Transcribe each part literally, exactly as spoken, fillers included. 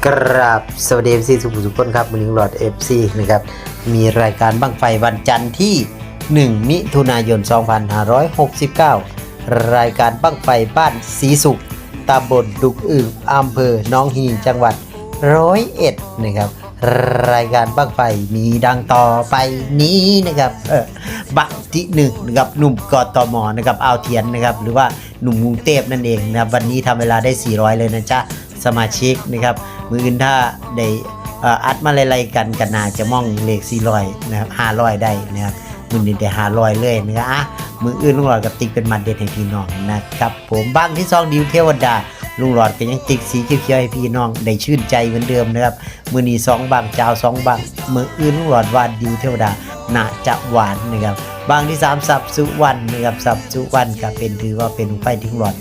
กราบสวัสดี เอฟซี ทุกผู้ทุกคนครับ มื้อนี้ลุงหลอด เอฟซี นะครับ มีรายการบั้งไฟวันจันทร์ที่ หนึ่ง มิถุนายน สองพันห้าร้อยหกสิบเก้า รายการบั้งไฟบ้านศรีสุข ตำบลดุกอึ่ง อำเภอหนองฮี จังหวัดร้อยเอ็ด นะครับ รายการบั้งไฟมีดังต่อไปนี้นะครับ เออ บั้งที่หนึ่งนะครับ หนุ่ม กทม นะครับ อ่าวเถียนนะครับ หรือว่าหนุ่มกรุงเทพฯนั่นเองนะครับ วันนี้ทำเวลาได้ สี่ร้อย เลยนะจ๊ะ สมาชิกนะครับ มื้ออื่นถ้าได้ เอ่อ อัดมาไล่ๆกัน ก็น่าจะมองเลข สี่ร้อย นะครับ ห้าร้อย ได้นะครับ มื้อนี้ได้ ห้าร้อย เลยนะครับ อ่ะ มื้ออื่นลุงหลอดก็ติ๊กเป็นหมัดเด็ดให้พี่น้องนะครับผม บั้งที่สอง ดิวเทวดา ลุงหลอดก็ยังติ๊กสีเขียวๆให้พี่น้องได้ชื่นใจเหมือนเดิมนะครับ มื้อนี้สองบั้ง เจ้าสองบั้ง มื้ออื่นลุงหลอดว่าดิวเทวดาน่าจะหวานนะครับ บั้งที่สาม ทรัพย์สุวรรณนะครับ ทรัพย์สุวรรณก็เป็น ถือว่าเป็นบั้งไฟที่ลุงหลอด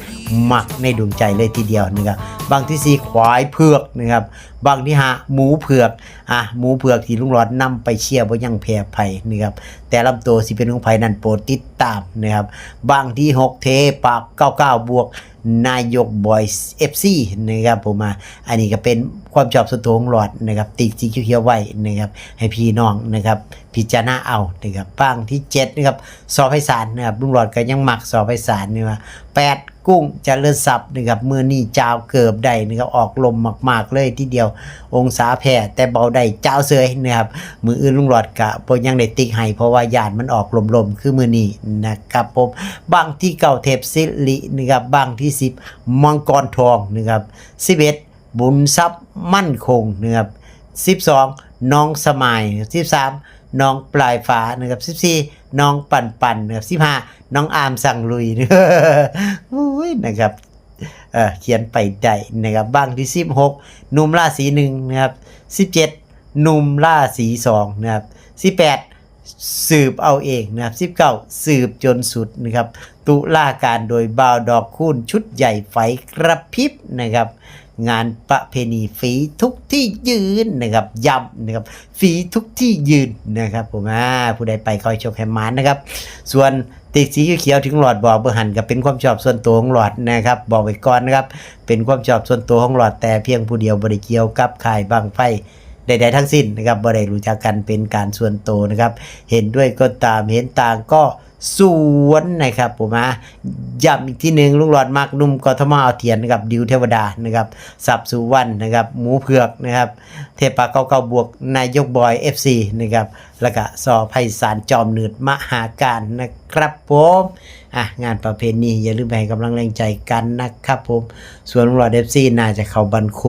มักในดวงใจเลยทีเดียวนะครับ บั้งที่สี่ ควายเผือกนะครับ บั้งที่ห้า หมูเผือก อ่ะ หมูเผือกที่ลุงหลอดนำไปเชียร์บ่ยังแพ้ไผนะครับ แต่ลำตัวสิเป็นของไผนั้นโปรดติดตามนะครับ บั้งที่หก เทปาก เก้าเก้า บวก นายกบอย เอฟซี นะครับผม อ่ะ อันนี้ก็เป็นความชอบส่วนตัวของลุงหลอดนะครับ ติ๊กสีเขียวๆไว้นะครับ ให้พี่น้องนะครับ พิจารณาเอานะครับ บั้งที่เจ็ดนะครับ สอ ไพศาลนะครับ ลุงหลอดก็ยังมัก สอ ไพศาลนี่ว่า แปด กุ้งเจริญทรัพย์นะครับ มื้อนี้เจ้าเกือบได้นะครับ ออกลมมากๆเลยทีเดียว องศาแพ้แต่เบาได้เจ้าเสยนะครับ มื้ออื่นลุงหลอดก็บ่ยังได้ติ๊กให้ เพราะว่าย้านมันออกลมๆคือมื้อนี้นะครับผม บั้งที่เก้า เทพสิรินะครับ บั้งที่สิบ มังกรทองนะครับ สิบเอ็ด บุญทรัพย์มั่นคงนะครับ สิบสอง น้องสมาย สิบสาม น้องปลายฟ้านะครับ สิบสี่ น้องปันปันนะครับ สิบห้า น้องอาร์มสั่งลุย อุ้ยนะครับ เอ่อ เขียนไปได้นะครับ บั้งที่สิบหก หนุ่มราศีหนึ่งนะครับ สิบเจ็ด หนุ่มราศีสองนะครับ สิบแปด สืบเอาเองนะครับ สิบเก้า สืบจนสุดนะครับ ตุลาการโดยบ่าวดอกคูณชุดใหญ่ไฟกระพริบนะครับ งานประเพณีฟรีทุกที่ยืนนะครับ ย้ำนะครับ ฟรีทุกที่ยืนนะครับผม อ่า ผู้ใดไปขอให้โชคให้หมานนะครับ ส่วนติ๊กสีเขียวๆที่ลุงหลอดบอกเบิ่งหั่นก็เป็นความชอบส่วนตัวของลุงหลอดนะครับ บอกไว้ก่อนนะครับ เป็นความชอบส่วนตัวของลุงหลอดแต่เพียงผู้เดียว บ่ได้เกี่ยวกับค่ายบั้งไฟใดๆทั้งสิ้นนะครับ บ่ได้รู้จักกันเป็นการส่วนตัวนะครับ เห็นด้วยก็ตาม เห็นต่างก็สวนนะครับผม อ่ะ ย้ำอีกทีหนึ่ง ลุงหลอดมักหนุ่ม กทม อ่าวเถียนนะครับ ดิวเทวดานะครับ ทรัพย์สุวรรณนะครับ หมูเผือกนะครับ เทพปาก เก้าเก้า บวก นายกบอย เอฟซี นะครับ แล้วก็ สอ ไพศาล จอมหนืดมหาการนะครับผม อ่ะ งานประเพณีอย่าลืมไปให้กำลังแรงใจกันนะครับผม ส่วนลุงหลอด เอฟซี น่าจะเข้าบั้ง